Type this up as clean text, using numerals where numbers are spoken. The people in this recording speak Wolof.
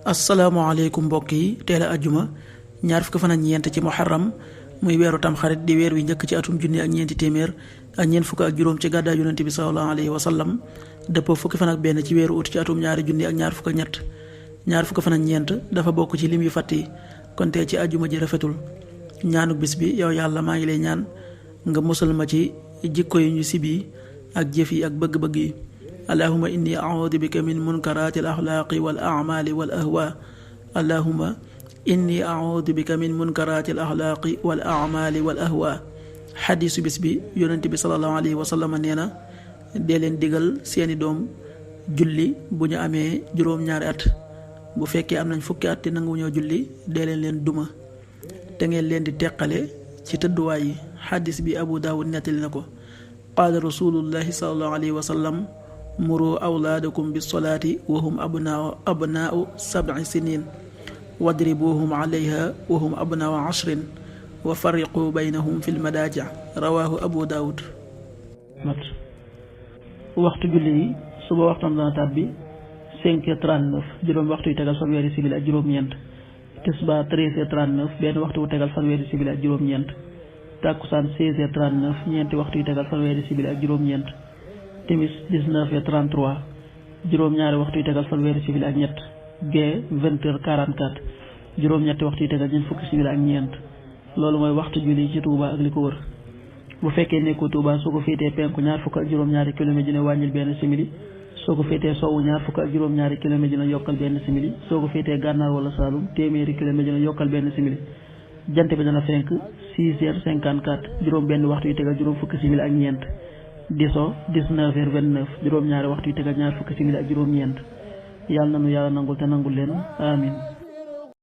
asalaamaaleykum mbokk yi teel a ajjuma ñaar fukki fan ak ñeent ci muharram muy weeru tamxarit di weer wi njëkk ci atum junni ak ñeenti téeméer ak ñeent fukk ak juróom ci gàddaay yonent bi sallallahu alayhi wa sallam dëppoo fukki fan ak benn ci weeru ut ci atum ñaari junni ak ñaar fukk ak ñett ñaar fukki fan ak ñeent dafa bokk ci lim yu fàtt yi kon tey ci ajjuma ji rafetul ñaanu bis bi yow yàlla maa ngi lay ñaan nga musal ma ci jikko yi ñu sibi ak jëf yi ak bëgg-bëgg yi allahuma inni audu bika min munkarati al axlaaqi wal amali wal ahwa allahuma inni audu bika min munkarati al axlaaqi wal amali wal ahwa xadiisu bis bi yonent bi sallallahu alayhi wa sallam nee na dee leen digal seeni doom julli bu ñu amee juróom-ñaari at bu fekkee am nañ fukki at te nanguwuñoo julli dee leen duma te ngeen leen di teqale ci tëdduwaay yi xadiis bi abu daawud nettali na ko qaala rasulullahi sallallahu alayhi wa sallam muru awlaadakum bisolaati wa hum abnaau 7 sinin wadribuhum alayha wa hum abnaau 10 wa farriqu baynahum fi lmadaaji rawaahu abu daawud. waxtu julli yi suba waxtam dana tàbbi 5h39 juróom waxtu yu tegal fanweeri simili ak juróom-ñeent tisbaar 13h39 benn waxtu wu tegal fanweeri simili ak juróom-ñeent takkusaan 16h39 ñeenti waxtu yu tegal fanweeri simili ak juróom-ñeent timis 19h33 juróom-ñaari waxtu yu tegal fanweeri simili ak ñett gee 20h44 juróom-ñetti waxtu yu tegal ñeent fukki simili ak ñeent loolu mooy waxtu julli ci Touba ak li ko wër. bu fekkee nekkoo Touba soo ko féetee penku ñaar fukk ak juróom-ñaari kilomètre dina wàññil benn simili soo ko féetee sowwu ñaar fukk ak juróom-ñaari kilomètre dina yokkal benn simili soo ko féetee gànnaar wala Saalum téeméeri kilomètre dina yokkal benn simili jant bi dana fenk 6h54 juróom benn waxtu yu tegal juróom fukki simili ak ñeent diso 19h29 juróom-ñaari waxtu yu tegal ñaar fukki simili ak juróom-ñeent yàlla na nu yàlla nangul te nangul leen amin